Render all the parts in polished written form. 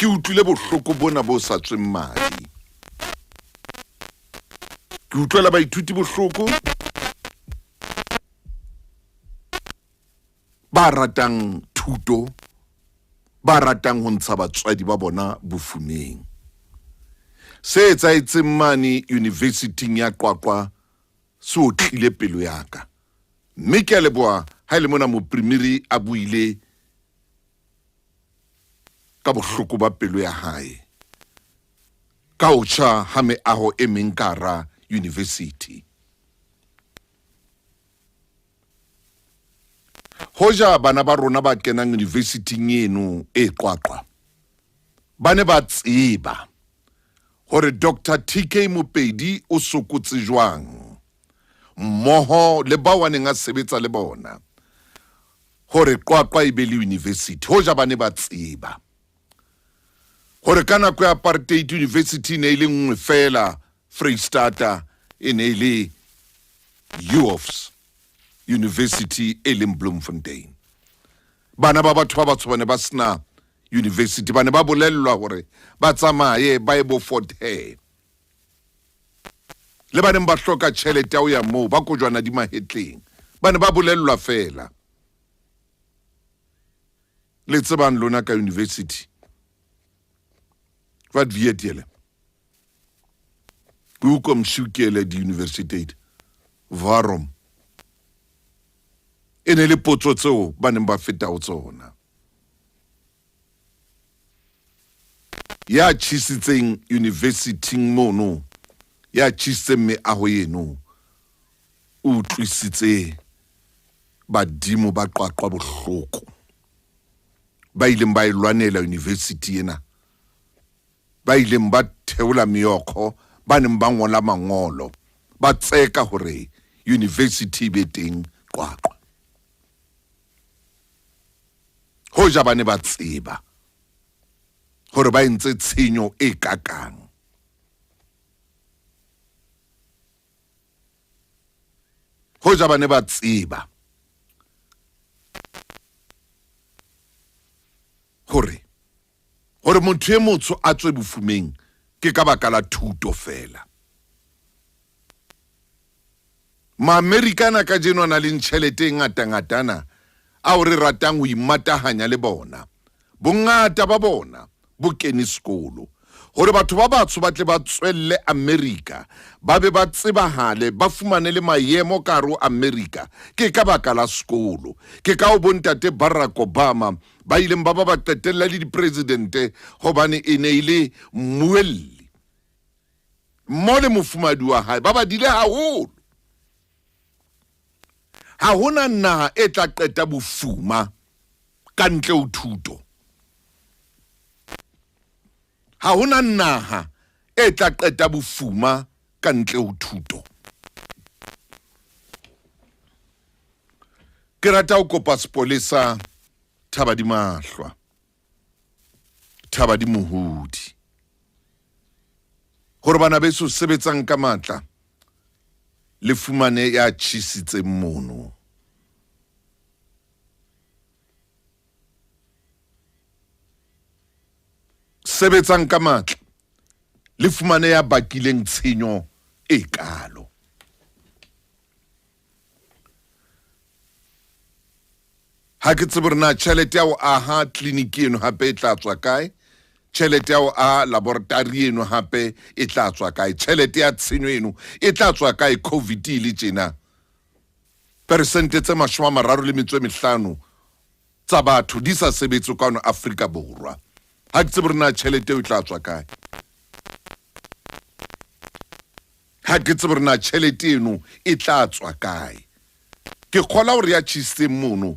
Ke utlwile bohloko bona bo sa tsweng madi. Ke utlwela baithuti bohloko ba ratang thuto, ba ratang ho ntsha batswadi ba bona bofumeng. Se etsahetseng mane University-ing ya Qwaqwa se otlile pelo ya ka. Mme ke a leboha ha e le mona moprimiri a buile ka bohloko ba pelo ya hae ka ho tjha ha meaho e meng ka hara university. Hoja bana ba rona ba kenang universityng eno e Qwaqwa ba ne ba tseba hore Doctor TK Mopedi o sokotse jwang mmoho le bao a neng a sebetsa le bona hore Qwaqwa e be le university, hoja ba ne ba tseba hore ka nako ya apartheid university e ne e le nngwe feela Freistata e ne e le UofS University e leng Bloemfontein. Bana ba batho ba batsho ba ne ba sena university, ba ne ba bolellwa hore ba tsamaye ba ye bo Fort Hare. Le ba neng ba hloka tjhelete ya ho ya moo ba kojwana di mahetleng, ba ne ba bolellwa feela. Le tsebang lona ka university? Wat weet julle? Hoekom soek julle die universiteit? Waarom? E ne le potso tseo ba neng ba feta ho tsona. Ya tjhisitseng universityng mono, ya tjhisitseng meaho eno, o utlwisitse badimo ba Qwaqwa bohloko. Ba ileng ba e lwanela university ena. ba ileng ba theola meokgo ba neng ba ngola mangolo ba tseka hore university e be teng Qwaqwa. Hoja ba ne ba tseba hore ba entse tshenyo e kakang. Hoja ba ne ba tseba hore Hore motho e motsho a tswe bofumeng ke ka baka la thuto feela. Maamerikana kajeno a na leng tjhelete e ngata-ngatana ao re ratang ho imatahanya le bona, bongata ba bona bo kene sekolo. Hore batho ba batsho ba tle ba tswelle Amerika, ba be ba tsebahale, ba fumane le maemo ka hare ho Amerika, ke ka baka la sekolo. Ke ka ho bontate Barack Obama ba ileng ba ba ba qetella le dipresidente gobane e ne e le mmuelli mmo le mofumadi wa hae ba badile haholo. Ha hona naha e tla qeta bofuma ka ntle ho thuto. Ha hona naha e tla qeta bofuma ka ntle ho thuto. Ke rata ho kopa sepolesa Thaba di Mahlwa, Thaba di Mohodi, hore bana beso sebetsang ka matla le fumane ya tjhisitseng mono. Sebetsang ka matla le fumane ya bakileng tshenyo e kalo. Ha ke tsebe hore na tjhelete ya ho aha tleliniki eno hape e tla tswa kae, tjhelete ya ho aha laboratory eno hape e tla tswa kae, tjhelete ya tshenyo eno e tla tswa kae Covid e le tjena. Peresente tse 35 tsa batho di sa sebetse kwano Afrika Borwa. Ha ke tsebe hore na tjhelete eo e tla tswa kae. Ha ke tsebe hore na tjhelete eno e tla tswa kae. Ke kgola hore ya tjhisitseng mono,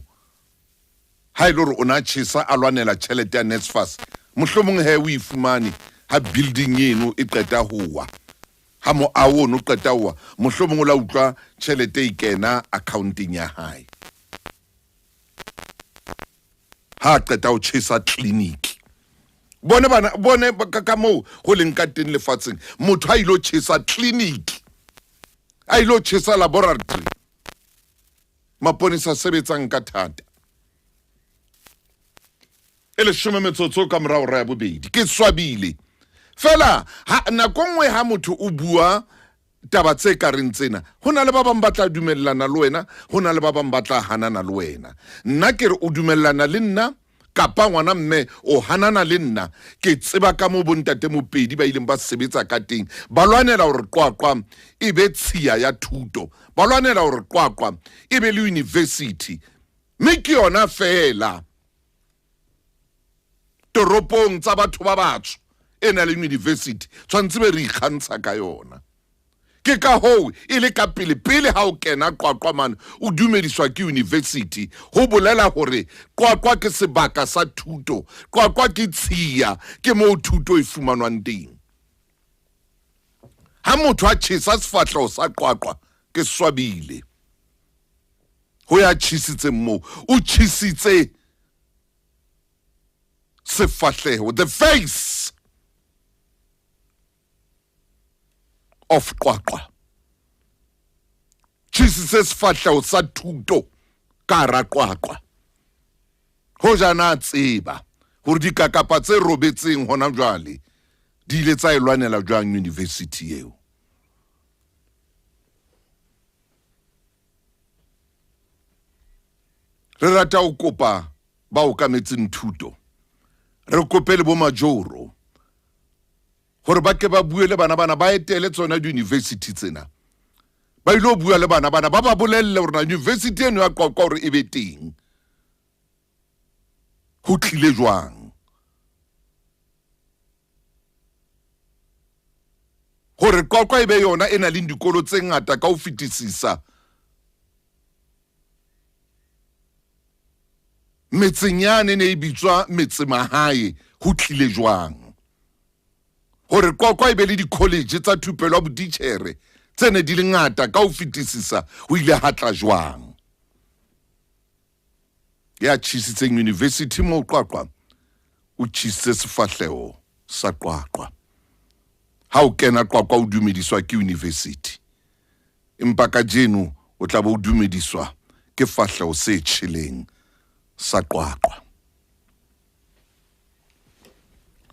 ha e le hore o na tjhesa a lwanela tjhelete ya NSFAS, mohlomong he o e fumane ha building eno e qeta ho wa. Ha moaho ono qeta ho wa, mohlomong o la utlwa tjhelete e kena accounteng ya hae. Ha a qeta ho tjhesa clinic. Bone bana, bone ka moo ho leng ka teng lefatsheng. Motho a ilo tjhesa clinic, a ilo tjhesa laboratory. Maponesa sebetsang ka thata. E leshome metsotso ka mora hora ya bobedi. Ke swabile. Fela, ha, nako nngwe ha motho o bua taba tse ka reng tsena, ho na le ba bang ba tla dumellana le wena, ho na le ba bang ba tla hanana le wena. Nna ke re o dumellana le nna, kapa ngwana mme o hanana le nna. Ke tseba ka moo bontate Mopedi ba ileng ba sebetsa ka teng. Ba lwanela hore Qwaqwa e be tshiya ya thuto. Ba lwanela hore Qwaqwa e be le university. Mme ke yona feela toropong tsa batho ba batsho e na le university, tshwanetse be re ikgantsha ka yona. Ke ka hoo e le ka pele pele ha o kena Qwaqwa mane o dumediswa ke university, ho bolela hore Qwaqwa ke sebaka sa thuto, Qwaqwa ke tshiya, ke moo thuto e fumanwang teng. Ha motho a tjhesa sefahleho sa Qwaqwa, ke swabile ho ya tjhesitseng moo, o tjhesitse sefahleho, the face of Qwaqwa, tjhesitse sefahleho sa thuto ka hara Qwaqwa. Hoja na tseba hore dikakapa tse robetseng hona jwale di ile tsa e lwanela jwang university eo. Re rata ho kopa ba okametseng thuto, re kope le bo majoro hore ba ke ba bue le bana bana, ba etele tsona di-university tsena, ba ile ho bua le bana bana, ba ba bolelle hore na university eno ya Qwaqwa hore e be teng ho tlile jwang, hore Qwaqwa e be yona e nang le dikolo tse ngata ka ho fetisisa metseng yane ne e bitswa metsemahae, ho tlile jwang hore Qwaqwa e be le di-college tsa thupelo ya botitjhere tse ne di le ngata ka ho fetisisa, ho ile ha tla jwang. Ya tjhesitseng university moo Qwaqwa o tjhesitse sefahleho sa Qwaqwa. Ha o kena Qwaqwa o dumediswa ke university, empa kajeno o tla be o dumediswa ke fahleho se tjheleng sa Qwaqwa.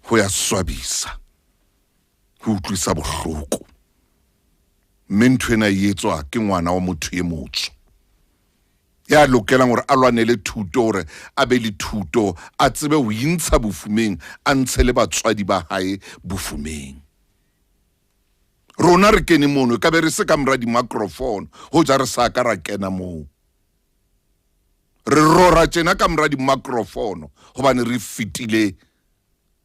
Ho ya swabisa, ho utlwisa bohloko, mme ntho ena e etswa ke ngwana wa motho e motsho ya lokelang hore a lwanele thuto, hore a be le thuto, a tsebe ho intsha bofumeng, a ntshe le batswadi ba hae bofumeng. Rona re kene mono, ka be re se ka mora di-microphone, hoja re sa ka ra kena moo. Re rora tjena ka mora di-microphone hobane re fetile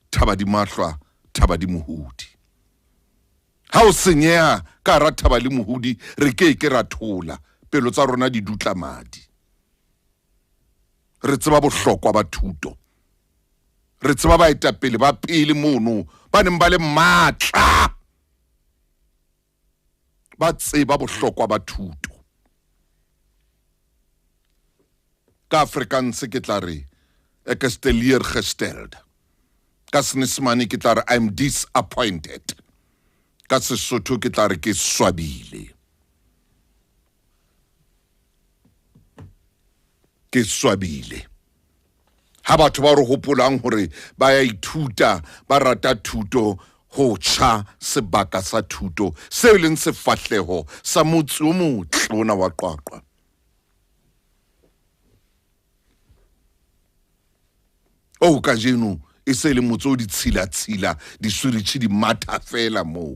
thaba di mahlwa, thaba di mohudi. Ha o senyeha ka hara thaba le mohudi, re ke ke ra thola, pelo tsa rona di dutla madi. Re tseba bohlokwa ba thuto, re tseba baetapele ba pele mono ba neng ba le matla, ba tseba bohlokwa ba thuto. Ka Afrikaans ke tla re ek is teleurgesteld, ka Senyesemane ke tla re I'm disappointed, ka Sesotho ke tla re ke swabile. Ke swabile ha batho ba re hopolang hore ba ya ithuta, ba rata thuto, ho tjha sebaka sa thuto seo e leng sefahleho sa motse o motle ona wa Qwaqwa. O kajeno e se e le motse o ditshilatshila, diswiritjhi di matha feela moo.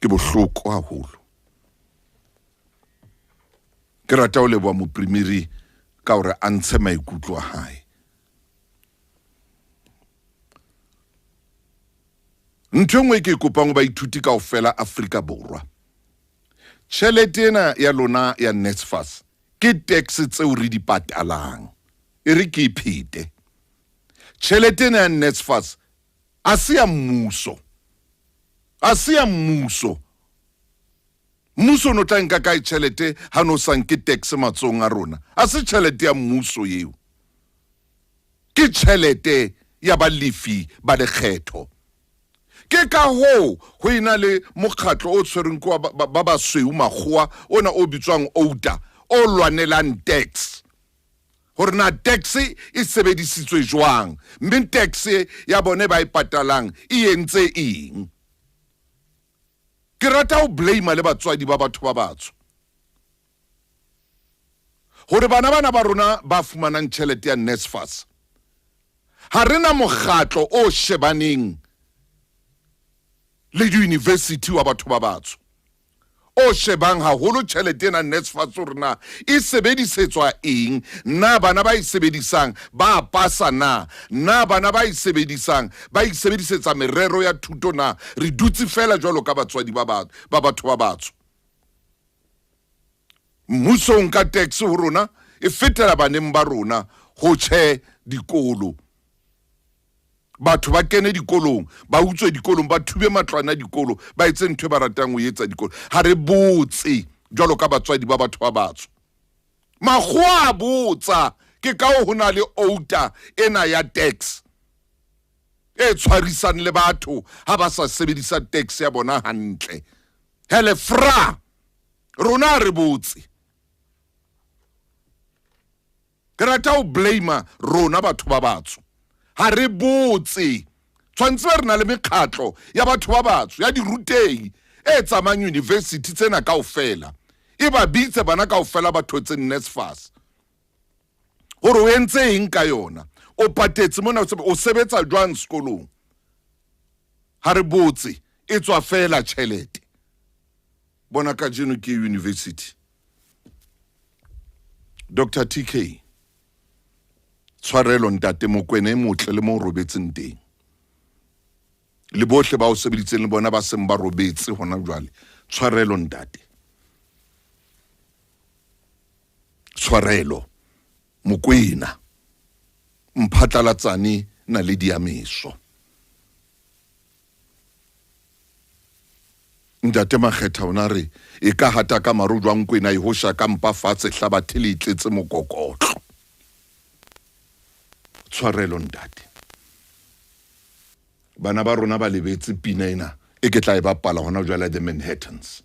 Ke bohloko haholo. Ke rata ho leboha moprimiri ka hore a ntshe maikutlo a hae. Ntho e nngwe ke e kopang ho baithuti kaofela Afrika Borwa, tjhelete ena ya lona ya NSFAS ke tax tseo re di patalang. E re ke e phete. Tjhelete ena ya NSFAS a se ya mmuso, a se ya mmuso. Mmuso o no tla nka kae tjhelete ha no sa nke tax matsohong a rona? A se tjhelete ya mmuso eo, ke tjhelete ya balefi ba lekgetho. Ke ka hoo ho ena le mokgatlo o tshwerweng ke wa ba basweu makgowa ona o bitswang OUTA, o lwanelang tax. Hore na tax e sebedisitswe jwang, mme tax ya bone ba e patalang e entse eng. Ke rata ho blame le batswadi ba batho ba batsho. Hore bana bana ba rona ba fumanang tjhelete ya NSFAS, ha re na mokgatlo o shebaneng le di-university wa batho ba batsho o shebang haholo tjhelete ena NSFAS hore na e sebedisetswa eng, na bana ba e sebedisang ba pasa na, na bana ba e sebedisang ba e sebedisetsa merero ya thuto na. Re dutse fela jwalo ka batswadi ba batho ba batsho. Mmuso o nka tax ho rona e fetela baneng ba rona ho tjhe dikolo. Batho ba kene dikolong, ba utswe dikolong, ba thube matlwana dikolo, ba etse ntho e ba ratang ho etsa dikolo. Ha re botse jwalo ka batswadi ba batho ba batsho. Makgowa a botsa, ke ka ho na le outa ena ya tax e tshwarisang le batho ha ba sa sebedisa tax ya bona hantle. Hele fra, rona re botse. Ke rata ho blame rona batho ba batsho. Ha re botse. Tshwantse re na le mekgatlo ya batho ba batsho ya dirutehi e tsamayang university tsena kaofela. E ba bitse bana kaofela ba thotseng NSFAS. Hore o entse eng ka yona? O patetse mona, o sebetsa jwang sekolong? Ha re botse, e tswa fela tjhelete. Bona kajeno ke university. Dr. TK, tshwarelo ntate Mokwena e motle le mo robetseng teng. Le bohle ba o sebeditseng le bona ba seng ba robetse hona jwale. Tshwarelo ntate. Tshwarelo Mokwena. Mphatlalatsane naledi ya meso. Ntate Makgetha ona re e ka hata ka maro jwang kwena e hosha ka mpa fatshe hlabathe le itletse mokokotlo. Tshwarelo ntate. Bana ba rona ba lebetse pina ena e ke tla e bapala hona jwale, The Manhattans.